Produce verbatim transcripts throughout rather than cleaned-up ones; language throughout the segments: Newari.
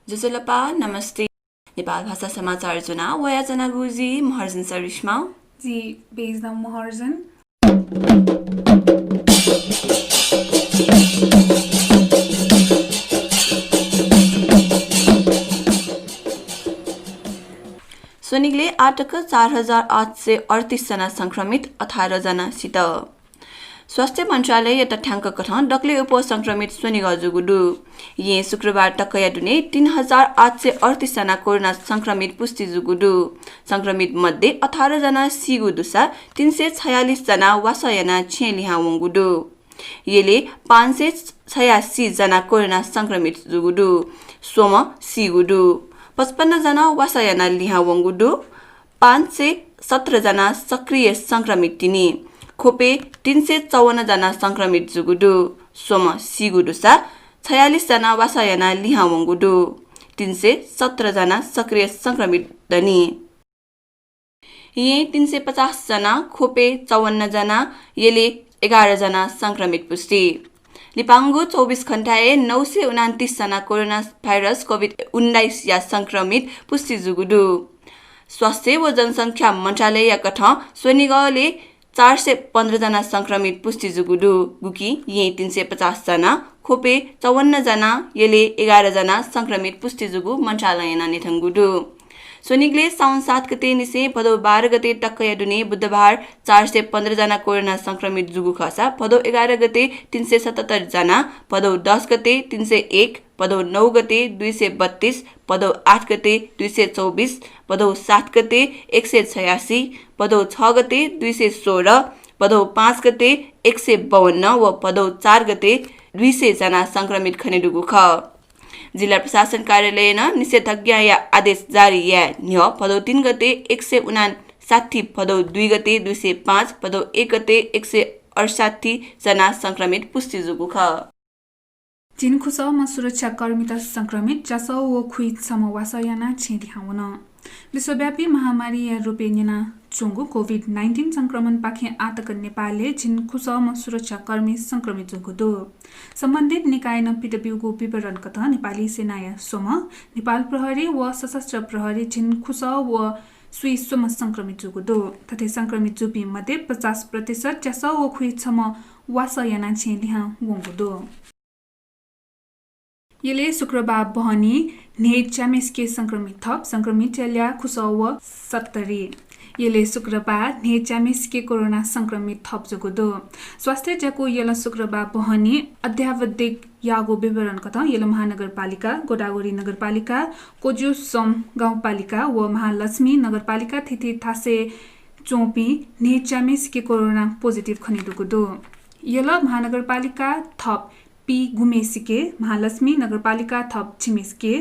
ज्वजलपा, नमस्ते। नेपाल भाषा समाचार ज्वना वयाच्वनागु जि महर्जन सरिश्मा। जि बेजना महर्जन। स्वनिगलय् आःतक चार हजार आठ सय अडतिस जना संक्रमित, अठार जना सित। स्वास्थ्य मन्त्रालयया तथ्याङ्क कथं दकलय् अप्वः संक्रमित स्वनिगः जूगु दु। यें शुक्रबार तकया दुने तीन हजार आठ सय अडतिस जना कोरोना संक्रमित पुष्टि जूगु दु। संक्रमित मध्ये अठार जना सीगु दुसा तीन सय छयालिस जना वासः यानाः छेँ लिहां वंगु दु। यलय् पाँच सय छयासी जना कोरोना संक्रमित जूगु दु। स्वम्ह सीगु दु। पचपन्न जना वासः यानाः लिहां वंगु दु। पाँच सय सत्र जना सक्रिय संक्रमित तिनि। ख्वपय् तीन सय चौवन्न जना संक्रमित जूगु दु। स्वम्ह सीगु दुसा छयालिस जना वासः यानाः लिहां वंगु दु। तीन सय सत्र जना सक्रिय संक्रमित दनि। यें तीन सय पचास जना, ख्वपय् चौवन्न जना, यलय् एघार जना संक्रमित पुष्टि। लिपांगु चौबिस घण्टाय् नौ सय उनान्तिस जना कोरोना भाइरस कोभिड उन्नाइसया संक्रमित पुष्टि जूगु दु। स्वास्थ्य व जनसंख्या मन्त्रालयया कथं स्वनिगलय् चार सय पन्ध्र जना संक्रमित पुष्टि जूगु दु, गुकी यें तीन सय पचास जना, ख्वपय् चौवन्न जना, यलय् एघार जना संक्रमित पुष्टि जूगु मन्त्रालयं नं न्ह्यथंगु दु। स्वनिगलय् साउन सात गते निसें भदौ बाह्र गते तकया दुने बुधबार चार सय पन्ध्र जना कोरोना संक्रमित जूगु खःसा भदौ एघार गते तीन सय सतहत्तर जना, भदौ दस गते तीन सय एक, भदौ नौ गते दुई सय बत्तीस, भदौ आठ गते दुई सय चौबिस, भदौ सात गते एक सय छयासी, भदौ छ गते दुई सय सोह्र, भदौ पाँच गते एक सय बाउन्न व भदौ चार गते दुई सय जना संक्रमित खनेदुगु खः। जिल्ला प्रशासन कार्यालयं निषेधाज्ञाया आदेश जारी याये न्ह्यः भदौ तीन गते एक सय उनासाठी, भदौ दुई गते दुई सय पाँच, भदौ एक गते एक सय अठसट्ठी जना संक्रमित पुष्टि जूगु खः। झिंखुसःम्ह सुरक्षाकर्मीत संक्रमित, च्यासः व खुइछम्ह वासः यानाः छेँ लिहां वन। विश्वव्यापी महामारीया रुपय् न्यनाच्वंगु कोभिड नाइन्टिन संक्रमणपाखें आःतक नेपालय् झिंखुसःम्ह सुरक्षाकर्मी संक्रमित जूगु दु। सम्बन्धित निकायनं पित ब्यूगु विवरण कथं नेपाली सेनाया स्वम्ह, नेपाल प्रहरी व सशस्त्र प्रहरी झिंखुसः व स्वीस्वम्ह संक्रमित जूगु दु। थथे संक्रमित जूपिं मध्ये पचास प्रतिशत च्यासः व खुइछम्ह वासः यानाः छेँ लिहां वंगु दु। यलय् शुक्रबार बहनी न्हय्च्याम्हेसिके संक्रमित थप, संक्रमितया ल्याः खुसः व सत्तरी। यलय् शुक्रबार न्हय्च्याम्हेसिके कोरोना संक्रमित थप जूगु दु। स्वास्थ्य ज्याकू यल शुक्रबार बहनी अद्यावधिक याःगु विवरण कथं यल महानगरपालिका, गोदावरी नगरपालिका, कोजुसम गाउँपालिका व महालक्ष्मी नगरपालिका थीथी थासय् च्वंपिं न्हय्च्याम्हेसिके कोरोना पोजिटिभ खनेदुगु दु। यल महानगरपालिका थप पीगुम्हेसिके, महालक्ष्मी नगरपालिका थप झिम्हेसिके,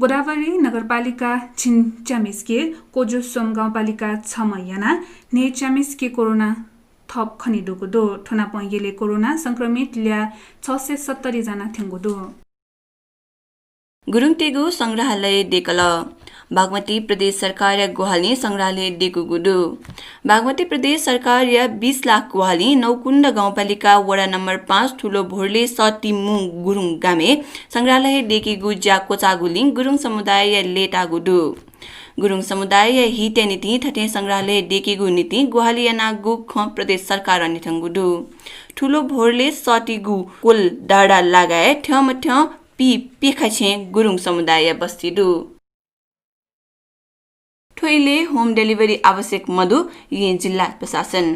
गोदावरी नगरपालिका झिंच्याम्हेसिके, कोजुसम गाउँपालिका छम्ह यानाः न्हय्च्याम्हेसिके कोरोना थप खनेदुगु दु। थ्व नापं यलय् कोरोना संक्रमित ल्याः छ सय सत्तरी जना थ्यंगु दु। गुरुङतय्गु संग्रहालय दय्कल। बागमती प्रदेश सरकारया ग्वाहालिं संग्रहालय दय्कूगु दु। बागमती प्रदेश सरकारया बीस लाख ग्वाहालिं नौकुण्ड गाउँपालिका वडा नम्बर पाँच ठुलो भोर्ले सतिमु गुरुङ गामय् संग्रहालय दय्केगु ज्या क्वचाःगुलिं गुरुङ समुदाय लय्ताःगु दु। गुरुङ समुदायया हितया निंतिं थथे संग्रहालय दय्केगु निंतिं ग्वाहालि यानागु खँ प्रदेश सरकारं न्ह्यथंगु दु। ठुलो भोर्ले सतिगु कोल डाँडा लागाय् थ्यंमथ्यं पीप्यखा छेँ गुरुङ समुदायया बस्ती दु। थ्व इलय् होम डेलिभरी आवश्यक मदु, येँ जिल्ला प्रशासन।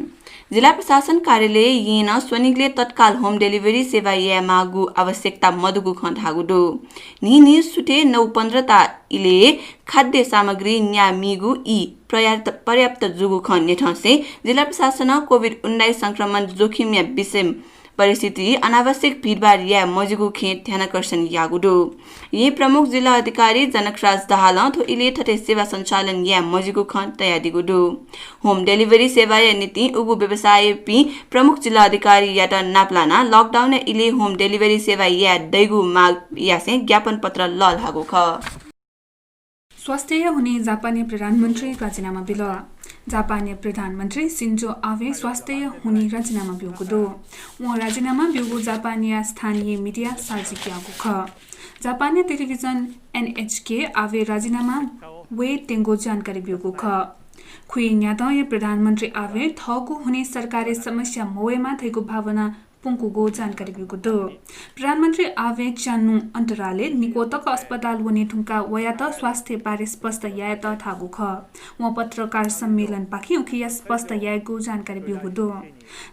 जिल्ला प्रशासन कार्यालय येँनं स्वनिगलय् तत्काल होम डेलिभरी सेवा यायेमाःगु आवश्यकता मदुगु खँ धाःगु दु। न्हिं न्हिं सुथय् नौ पन्ध्र ता इलय् खाद्य सामग्री न्यामीगु ई पर्याप्त, पर्याप्त जूगु खँ न्ह्यथंसें जिल्ला प्रशासनं कोभिड उन्नाइस संक्रमण जोखिमया विषम परिस्थितिइ अनावश्यक भिडभाड याये मज्यूगु खँय् ध्यानाकर्षण याःगु दु। येँ प्रमुख जिल्ला अधिकारी जनकराज दाहालं थ्व इलय् थथे सेवा सञ्चालन याये मज्यूगु खँ तयादीगु दु। होम डेलिभरी सेवाया निंतिं उगु व्यवसायीपिं प्रमुख जिल्ला अधिकारीयात नापलानाः लकडाउनया इलय् होम डेलिभरी सेवा याये दइगु माग यासें ज्ञापन पत्र लःल्हाःगु खः। स्वास्थ्यया हुनिं जापानया प्रधानमन्त्री राजीनामा बिल। जापानया प्रधानमन्त्री सिन्जो आबे स्वास्थ्यया हुनिं राजीनामा ब्यूगु दु। वं राजीनामा ब्यूगु जापानया स्थानीय मिडियां सार्वजनिक याःगु खः। जापानी टेलिभिजन एनएचके आबे राजीनामा वये त्यंगु जानकारी ब्यूगु खः। खुइन्यादँया प्रधानमन्त्री आबे थःगु हुने सरकारी समस्या मवयेमा धइगु भावना पुंकूगु जानकारी ब्यूगु दु। प्रधानमन्त्री आबे च्यान्हु अन्तरालय् निक्वः तक अस्पताल वने धुंकाः वयात स्वास्थ्य बारे स्पष्ट यायेत धाःगु खः। वं पत्रकार सम्मेलनपाखें उकिया स्पष्ट यायेगु जानकारी ब्यूगु दु।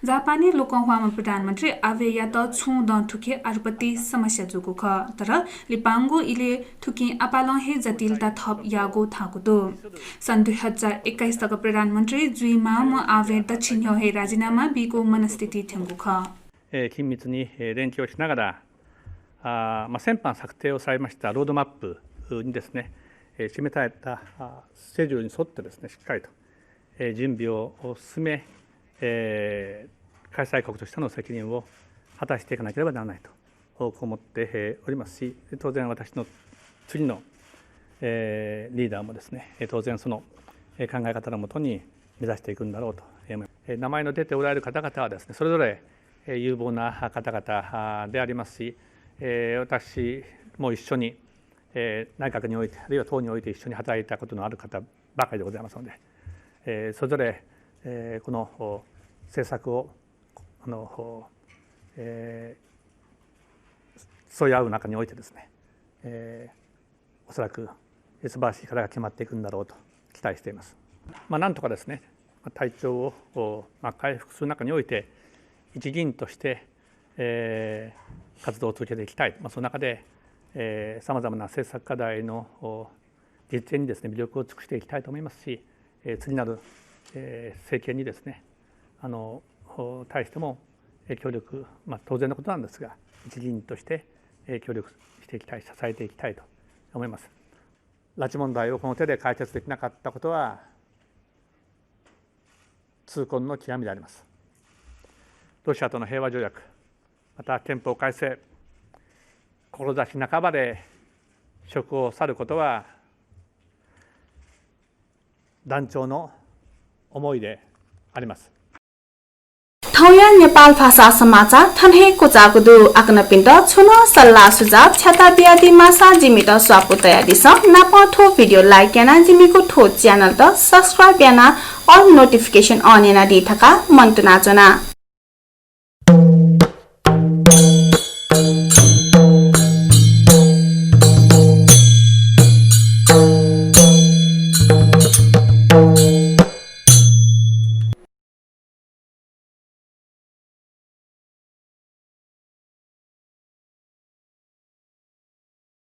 जापानी लोकंह्वाःम्ह प्रधानमन्त्री आबेयात छुं दँ थुखे आरुपति समस्या जूगु खः, तर लिपांगु इलय् थुकिं आपालं हे जटिलता थप याःगु धाःगु दु। सन् दुई हजार एक्काइस तक प्रधानमन्त्री जुइमाःम्ह आबें दच्छि न्ह्यः हे राजीनामा बीगु मनस्थिति थ्यंगु खः। えー緊密に、えー連携をしながら、あーまあ、先般策定をされましたロードマップにですね、えー示された、あースケジュールに沿ってですね、しっかりと、えー準備を進め、えー開催国としての責任を果たしていかなければならないと、こう思って、えーおりますし、当然私の次の、えーリーダーもですね、えー当然その、えー考え方のもとに目指していくんだろうと思います。えー名前の出ておられる方々はですね、それぞれ、えー有望な方々、あーでありますし、えー私も一緒に、えー内閣において、あるいは党において一緒に働いたことのある方ばかりでございますので、えーそれぞれ、えーこの、お政策を、あの、おえー競い合う中においてですね、えーおそらく、えー素晴らしい方が決まっていくんだろうと期待しています。まあ、なんとかですね、まあ体調を、おまあ、回復する中において、一議員として、えー活動を続けていきたい。まあ、その中で、えー、さまざまな政策課題の、お実現にですね、微力を尽くしていきたいと思いますし、えー次なる、えー政権にですね、あの、お対しても、えー協力、まあ、当然のことなんですが、一議員として、えー協力していきたい、支えていきたいと思います。拉致問題をこの手で解決できなかったことは、痛恨の極みであります。ロシアとの平和条約、また憲法改正、志半ばで職を去ることは、断腸の思いであります。 थौंया नेपाल भाषा समाचार थन हे क्वचाःगु दु। आः छिकपिन्त छुं नं सल्लाह सुझाव छ्याता बियादी माःसा जिमित स्वापू तयादिसँ। नापं थ्व video like यानाः जिमिगु थ्व channel त subscribe यानाः all notification on यानादी धकाः मन्तुना च्वना।